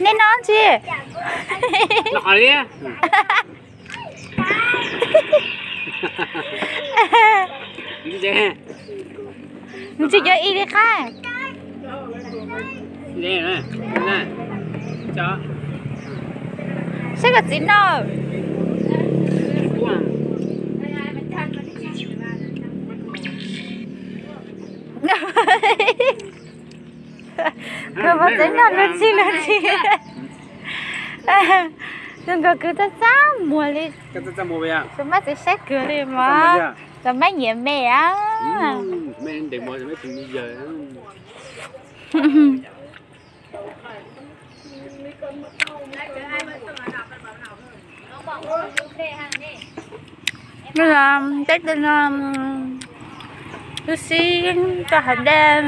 Nej noj tsi? Nws tsis yuav ib li qab. Saib koj txiv noj. Koj pov txeev noj luag txhij luag txhij. Tus nkauj kwv txaj txaj muag li. Tus mab txiv saib kawg li mas. Tus mab nyiam me a. Teb no, tub si, toj hav dej.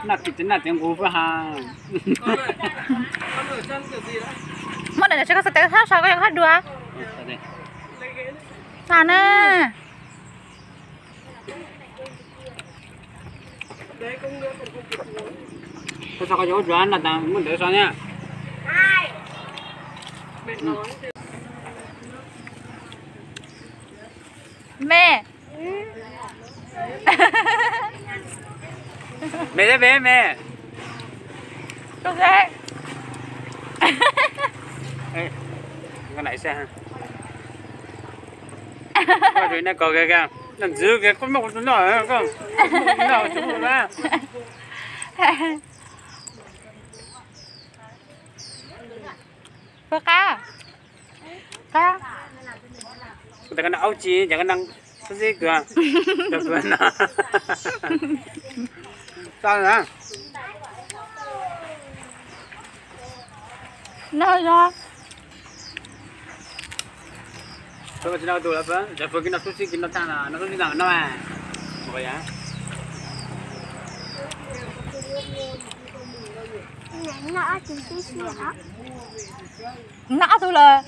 Noj txiv noj txiv nqus fwj ha. Muab daim no tso koj xav tawv thab sau koj yuav qhab dua. Xav na. Koj xav koj yuav ua tsuav no tas muab ntawd so na. Me. Me, me, me. Koj nai se. Koj ntxwv koj muab kuv tus noj, koj noj tsis muaj na. Koj qab. Qab. Kuv tas koj noj aub tsi, cas koj noj xib xib kawg. Koj kawg no. Txhob no, tsis noj tus lawm, cov fwv kis no xub xib kis no tag no, no xub xib no no. Noj ob tug lawm.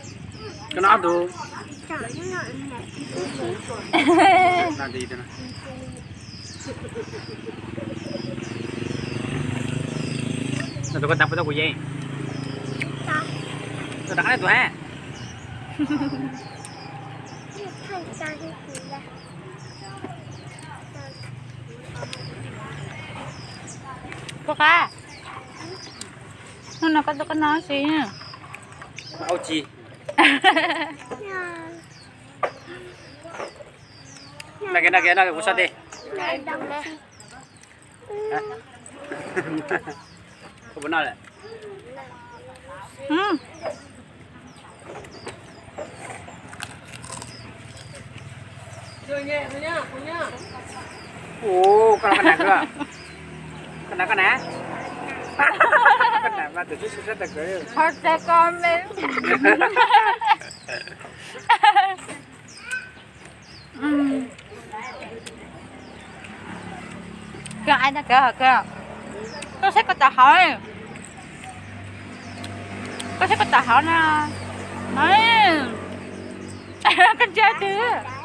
Koj noj ob tug. No tus koj tas puas tau kuv yeej. Tus rov qab tus ha. Koj qab. Hnub no koj tuaj koj noj si. Aub tsi. Noj kiag, noj kiag, noj kiag kuv sab teg. Koj puas noj lawm? Ua, koj los koj nas, koj nas, koj nas. Koj nas mas tus tub si sab tag kawg. Qhov txog koj me. Koj ai tag kawg, koj saib koj tom hauv, koj saib koj tom hauv no. Koj ntsia twg?